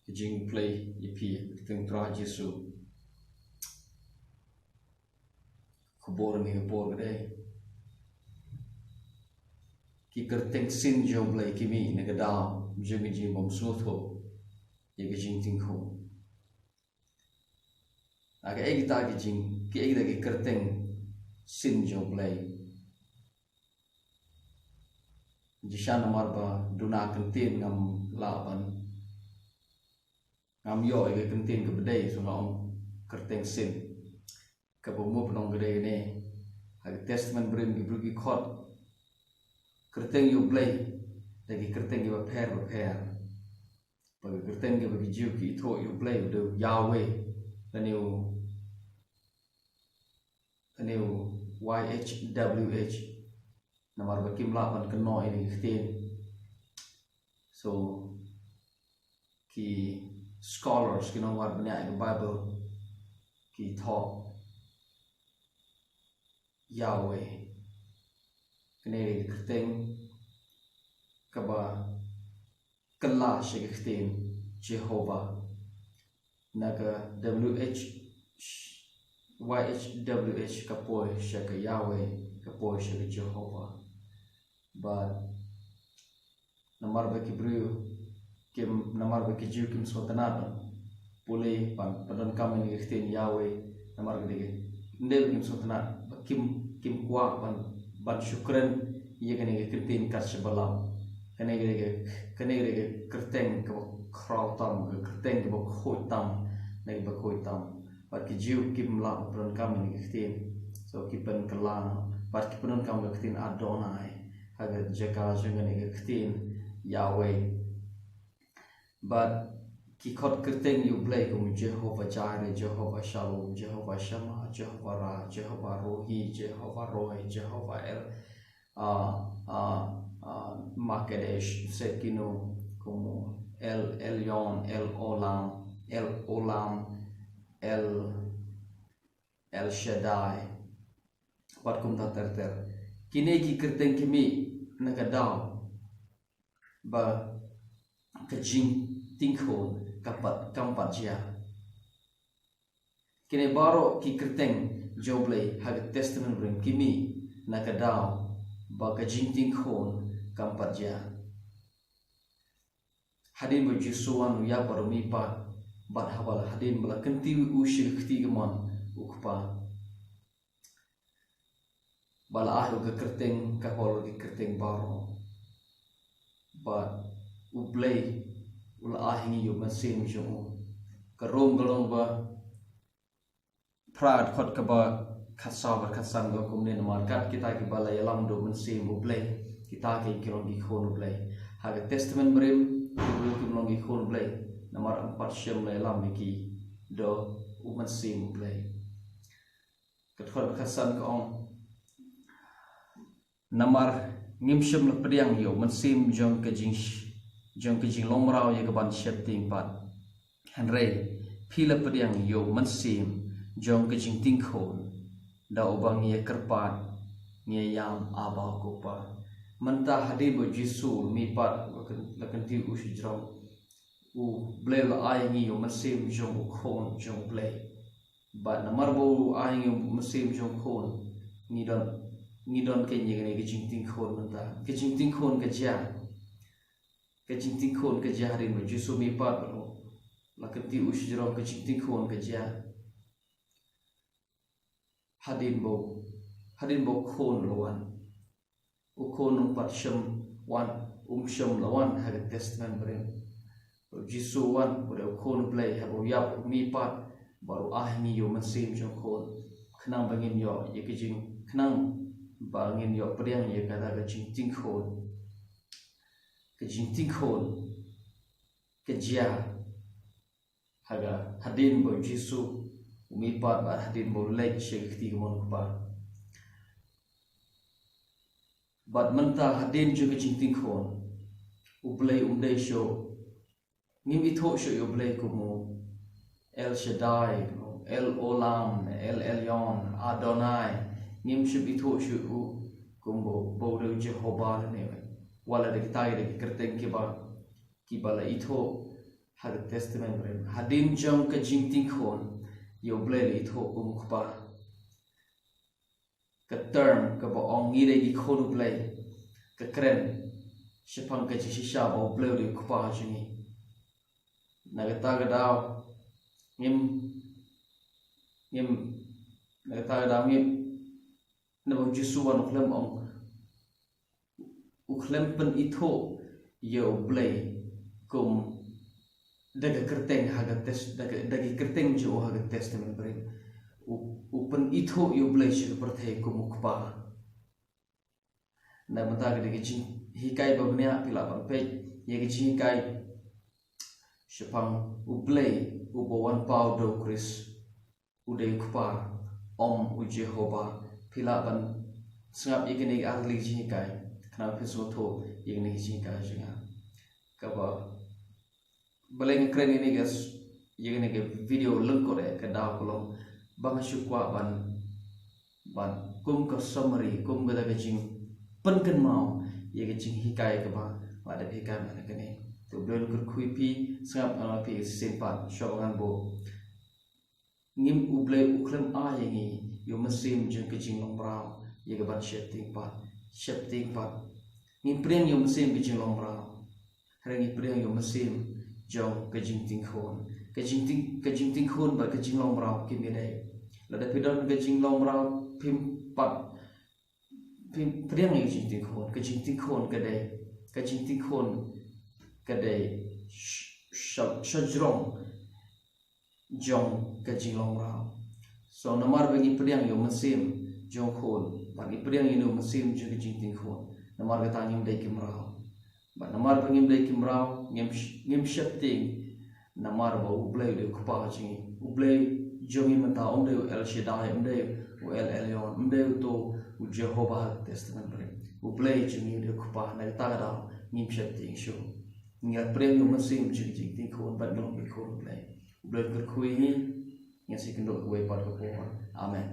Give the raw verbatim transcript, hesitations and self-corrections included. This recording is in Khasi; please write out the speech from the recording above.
Ka jingpule ïa phi, ka kyrteng Trai Jisu. Khubor ne khubor ka dei. Ki kyrteng sin jong U Blei ki mih na ka daw jong ka jingbym sngewthuh ïa ka jingtingkhun. Ha kaei kita ki jing, kaei kita ki kyrteng sin jong U Blei. Jingshisha namar ba duna kyntien ngam lah ban, ngam ïoh ïa ka kyntien kaba dei, so nga ong kyrteng sin. Kaba mut ban ong ka dei kane, ha ka Testament Barim ki briew ki khot kyrteng ïa U Blei da ki kyrteng kiba pher bapher. Ba ka kyrteng kaba ki Jiw ki ithuh ïa U Blei u dei Yahweh, lane u, lane u Y H W H. Namar ba kim lah ban kynnoh ïa ka ktien. So ki scholars, ki nongwad bniah ïa ka Bible, ki thoh Yahweh, kane ka kyrteng kaba kylla sha ka ktien Jehovah. Na ka W H, Y H W H ka poi sha ka Yahweh, ka poi sha ka Jehovah. But namar ba ki briew kim, namar ba ki Jiw kim sngewtynnat ban pule, ban pyndonkam ïa ka ktien Yahweh, namar ka dei ka, ym dei ba kim sngewtynnat, ba kim, kim kwah ban, ban shu kren ïa kane ka kyntien kat shaba lam. Kane ka dei ka, kane ka dei ka kyrteng kaba khraw tam, ka kyrteng kaba khuid tam, ne kaba khuid tam. Bad ki Jiw kim lah ban pyndonkam ïa ka ktien. So ki pynkylla, bad ki pyndonkam ka ktien Adonai ha ka jaka jong kane ka ktien Yahweh. Bad ki khot kyrteng ïa U Blei kum Jehovah Jireh, Jehovah Shalom, Jehovah Shammah, Jehovah Ra, Jehovah Rohi, Jehovah Roy, Jehovah El, ah, ah, ah, Makedesh, Tsidkenu, kum El Elyon, El Olam, El Olam, El, El Shaddai. Bad kumta ter ter. Kine ki kyrteng ki mih na ka daw ba ka jingtingkhun ka pat, kam pat jia. Kine baroh ki kyrteng jong U Blei ha ka Testament Barim ki mih na ka daw ba ka jingtingkhun kam pat jia. Hadien ba U Jisu u wan, u ïap bad u mihpat, bad haba la, hadien ba la kyntiew u sha ka kti kamon u Kpa, ba la ai u ka kyrteng, ka hol ki kyrteng baroh. Bad U Blei u la ai ha ngi ïa u Mynsiem jong u. Ka Rom ka lynnong ba phra, dkhot kaba khatsaw bad khatsan ka ong kumne: Namar kat kita kiba la ïalam da u Mynsiem U Blei, kita ki, ki long ki khun U Blei. Ha ka Testament Barim ki briew kim long ki khun U Blei, namar ym pat shym la ïalam ïa ki da u Mynsiem U Blei. Ka dkhot khatsan ka ong: Namar ngim shym la pdiang ïa u mynsiem jong ka jing, jong ka jinglong mraw ïa ka ban sheptieng pat. Hynrei phi la pdiang ïa u mynsiem jong ka jingtingkhun, da uba ngi ïa kyrpad, ngi ïa ïam, Abba, ko Pa. Mynta hadien ba U Jisu u mihpat, la kyn-, la kyntiew u shajrong, U Blei u la ai ha ngi ïa u mynsiem jong u Khun jong U Blei. Bad namar ba u ai ha ngi ïa u mynsiem jong u Khun, ngi don, ngi don keiñ ïa kane ka jingtingkhun mynta. Ka jingtingkhun ka jia. Ka jingtingkhun ka jia hadien ba U Jisu u mihpat, la kyntiew u shajrong, ka jingtingkhun ka jia. Hadien ba u, hadien ba u Khun u la wan. U Khun um pat shym wan, um shym la wan ha ka Testament Barim. U Jisu u wan, u dei u Khun U Blei, haba u ïap, u mihpat, bad u ai ha ngi ïa u mynsiem jong u Khun. Khnang ba ngin ïoh ïa ka jing, khnang ba ngin ïoh pdiang ïa kata ka jingtingkhun. Ka jingtingkhun ka jia. Ha ka, hadien ba U Jisu u mihpat bad hadien ba u leit sha ka kti kamon u Kpa. Bad mynta hadien jong ka jingtingkhun, U Blei um dei shuh, ngim ithuh shuh ïa U Blei kum u El Shaddai, El Olam, El Elyon, Adonai. Ngim shym ithuh shuh u kum ba u, ba u dei u Jehovah lane. Wat la da kita ki dei ki kyrteng kiba, kiba la ithuh ha ka Testament Barim. Hadien jong ka jingtingkhun ïa U Blei la ithuh kum u Kpa. Ka term kaba ong ngi dei ki khun U Blei ka kren shaphang ka jingshisha ba U Blei u dei u Kpa jong ngi. Na kata ka daw ngim ngim na kata ka daw ngim na ba U Jisu wan u khlem ong u khlem pynithuh ïa U Blei kum da ka kyrteng ha ka test da ka da ki kyrteng jong u ha ka Testament Barim. U u pynithuh ïa U Blei sha ka pyrthei kum u Kpa. Na bynta ka dei ka jinghikai ba bniah phi lah ban peit ïa ka jinghikai shaphang U Blei uba wan paw da U Khrist u dei u Kpa, ym u Jehobah. Phi lah ban sngap ïa kane ka ar tylli ka jinghikai khnang phin sngewthuh ïa kane ka jinghikai jong nga. Kaba balei nga kren ïa kane ka s- ïa kane ka video lyngkot eh ka daw ka long ba nga shu kwah ban ban kum ka summary, kum kata ka jingpynkynmaw ïa ka jinghikai kaba nga dep hikai mynta kane. Te U Blei un kyrkhu ïa phi, sngap ngan ong ïa phi shisien pat, shuwa ba ngan buh. Ngim U Blei u khlem ai ïa ngi ïa u mynsiem jong ka jinglong mraw ïa ka ban sheptieng pat, sheptieng pat. Ngim pdiang ïa u mynsiem ka jinglong mraw. Hynrei ngi pdiang ïa u mynsiem jong ka jingtingkhun. Ka jingting ka jingtingkhun bad ka jinglong mraw kim ïadei. Lada phi don ka jinglong mraw phim pat phim pdiang ïa ka jingtingkhun, ka jingtingkhun ka dei ka jingtingkhun ka dei sh- sh- shajrong jong ka jinglong mraw. So namar ba ngi pdiang ïa u mynsiem jong u khun bad ngi pdiang ïa u mynsiem jong ka jingtingkhun, namar kata ngim dei ki mraw. Bad namar ba ngim dei ki mraw ngim sh- ngim sheptieng. Namar ba U Blei u dei u Kpa jong ngi. U Blei jong ngi mynta um dei u El Shaddai, um dei u El Elyon, um dei uto u Jehobah ha ka Testament Barim. U Blei jong ngi u dei u Kpa, na kata ka daw ngim sheptieng shuh. Ngi la pdiang ïa u mynsiem jong ka jingtingkhun bad ngi long ki khun U Blei. U Blei un kyrkhu ïa ngi. Ngi sa ïakynduh kawei pat ka por. Amen.